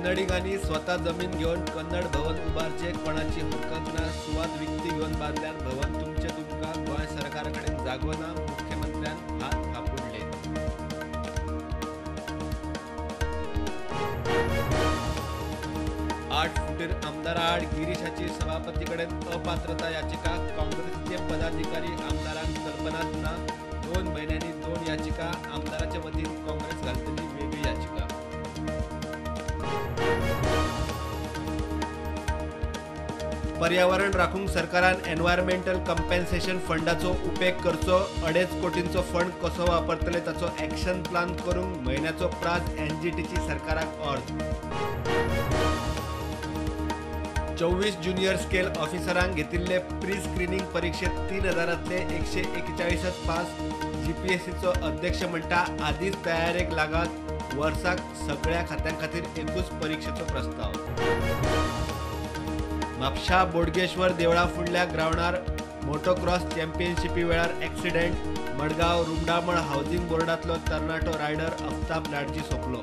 कन्नडिगांनी स्वता जमीन घेवन कन्नड भवन उबारचें, कोणाची हरकत ना. सुवात विकती घेवन बांदल्यार भवन तुमचें तुमकां. गोंय सरकारा कडेन जागो ना, मुख्यमंत्र्यान हात थापुडले. आठ फुटीर आमदारा आड गिरीशाची सभापती कडेन अपात्रता याचिका. काँग्रेसीचे पदाधिकारी आमदारांक कल्पनाच ना. 2 म्हयन्यांनी 2 याचिका. आमदाराचे वतीन काँग्रेस घालतली वेगळी याचिका. पर्यावरण राखूंक सरकारान एनवायरमेंटल कंपेन्सेशन फंडाचो उपेग करचो. 2.5 कोटींचो फंड कसो वापरतले ताचो एक्शन प्लान करूंक म्हयन्याचो प्राज एनजीटीची सरकाराक अर्ज. 24 ज्युनियर स्केल ऑफिसरांक घेतिल्ले प्री स्क्रिनींग परिक्षेत 3000तले 141 पास. जीपीएससीचो अध्यक्ष म्हणटा आदींच तयारेक लागात. वर्साक सगळ्या खात्यां खातीर एकूच परिक्षेचो प्रस्ताव. म्हापशा बोडगेश्वर देवळा फुडल्या ग्रावंडार मोटोक्रॉस चॅम्पियनशिपी वेळार एक्सिडेंट. मडगांव रुमडामळ हावजिंग बोर्डांतलो तरणाटो रायडर अफ्ताब लाडजी सोंपलो.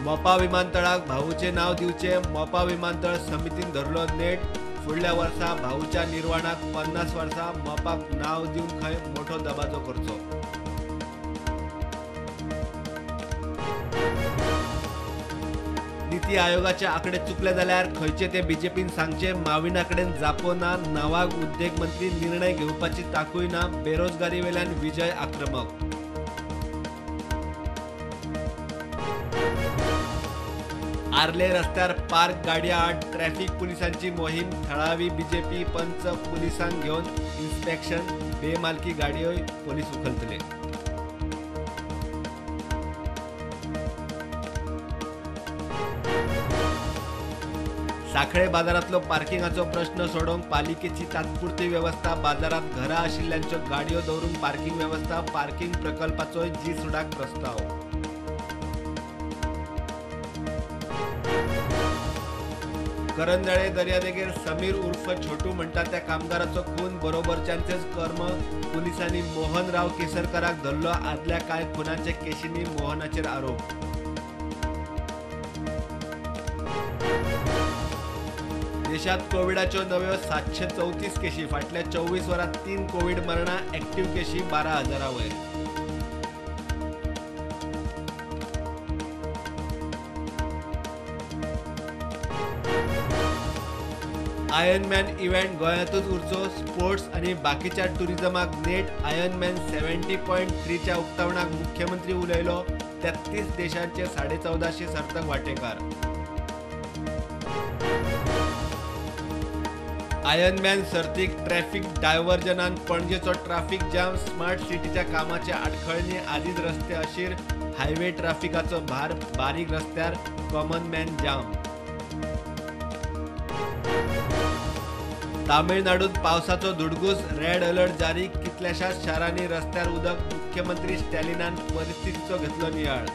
मोपा विमानतळाक भाऊचें नांव दिवचें. मोपा विमानतळ समितीन धरलो नेट. फुडल्या वर्सा भाऊच्या निर्वाणाक 50 वर्सां मोपाक नांव दिवन खंय मोठो दबाजो करचो. नीती आयोगाचे आकडे चुकले जाल्यार खंयचे ते बीजेपीन सांगचे. माविना कडेन जापो ना. नावाग उद्देग मंत्री निर्णय घेवपाची ताकूय ना. बेरोजगारी वेल्यान विजय आक्रमक. आर्ले रस्त्यार पार्क गाडयां आड ट्रॅफिक पुलिसांची मोहीम. थळावी बीजेपी पंच पुलिसांक घेवन इन्स्पेक्शन. बेमालकी गाडयोय पोलीस उखलतले. साखळे बाजारांतलो पार्किंगाचो प्रश्न सोडोवंक पालिकेची तात्पुरती वेवस्था. बाजारांत घरां आशिल्ल्यांच्यो गाडयो दवरूंक पार्किंग वेवस्था. पार्किंग प्रकल्पाचोय जी सुडाक प्रस्ताव. करंजळे दर्यादेगेर समीर उर्फ छोटू म्हणटा त्या कामगाराचो खून. बरोबरच्यांचेच कर्म. पुलिसांनी मोहनराव केसरकराक धरलो. आदल्या कांय खुनाच्या केशींनी मोहनाचेर आरोप. देशात कोविडाच्यो नव्यो 734 केशी. फाटल्या 24 वरांत 3 कोविड मरणां. ऍक्टिव्ह केशी 12,000 वयर. आयर्नमॅन इव्हेंट गोंयांतूच उरचो. स्पोर्ट्स आनी बाकीच्या टुरिझमाक नेट. आयर्नमॅन 70.3च्या उक्तावणाक मुख्यमंत्री उलयलो. 33 देशांचे 1450 सर्तक वांटेकार. आयर्नमॅन सर्तीक ट्रॅफिक डायव्हर्जनान पणजेचो ट्राफिक जाम. स्मार्ट सिटीच्या कामाच्या आडखळणी. आदींच रस्ते अशीर. हायवे ट्राफिकाचो भार बारीक रस्त्यार. Common man jam. तामिळनाडूंत पावसाचो धुडगूस. रेड अलर्ट जारी. कितल्याशाच शारांनी रस्त्यार उदक. मुख्यमंत्री स्टॅलिनान परिस्थितीचो घेतलो नियाळ.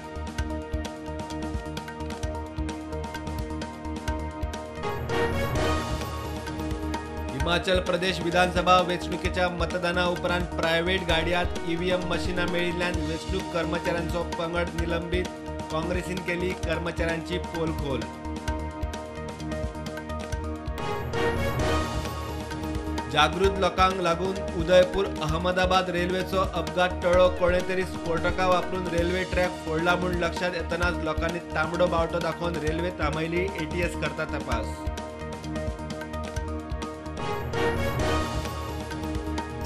हिमाचल प्रदेश विधानसभा वेंचणुकेच्या मतदाना उपरांत प्रायव्हेट गाडयांत ईव्हीएम मशिनां मेळिल्ल्यान वेंचणूक कर्मचाऱ्यांचो पंगड निलंबीत. काँग्रेसीन केली कर्मचाऱ्यांची पोलखोल. जागृत लोकांक लागून उदयपूर अहमदाबाद रेल्वेचो अपघात टळ्ळो. कोणे तरी स्फोटकां वापरून रेल्वे ट्रॅक फोडला म्हूण लक्षात येतनाच लोकांनी तांबडो बावटो दाखोवन रेल्वे थांबयली. एटीएस करता तपास.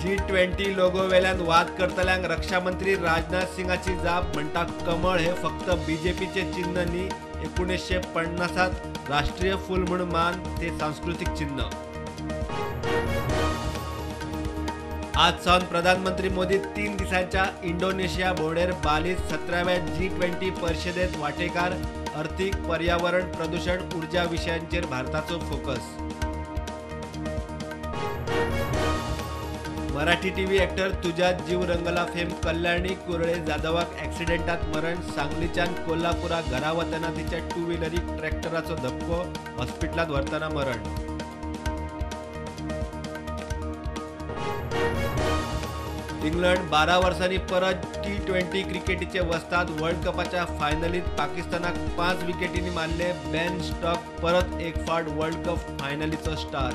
G20 लोगो वेल्यान वाद करतल्यांक रक्षामंत्री राजनाथ सिंगाची जाप. म्हणटा कमळ हे फक्त बीजेपीचे चिन्ह न्ही. 1950त राष्ट्रीय फूल म्हूण मान ते सांस्कृतीक चिन्ह. आज सावन प्रधानमंत्री मोदी 3 दिसांच्या इंडोनेशिया भोंवडेर. बालीत 17व्या G20 परिशदेत वांटेकार. अर्थीक, पर्यावरण, प्रदूषण, ऊर्जा विशयांचेर भारताचो फोकस. मराठी टीव्ही ॲक्टर तुझ्यात जीव रंगला फेम कल्याणी कुरळे जाधवाक ॲक्सिडेंटात मरण. सांगलीच्यान कोल्हापुराक घरा वतना तिच्या टू व्हिलरीक ट्रॅक्टराचो धपको. हॉस्पिटलांत व्हरतना मरण. इंग्लंड 12 वर्सांनी परत T20 क्रिकेटीचे वस्ताद. वर्ल्ड कपाच्या फायनलीत पाकिस्तानाक 5 विकेटींनी मारले. बेन स्टॉक परत एक फावट वर्ल्ड कप फायनलीचो स्टार.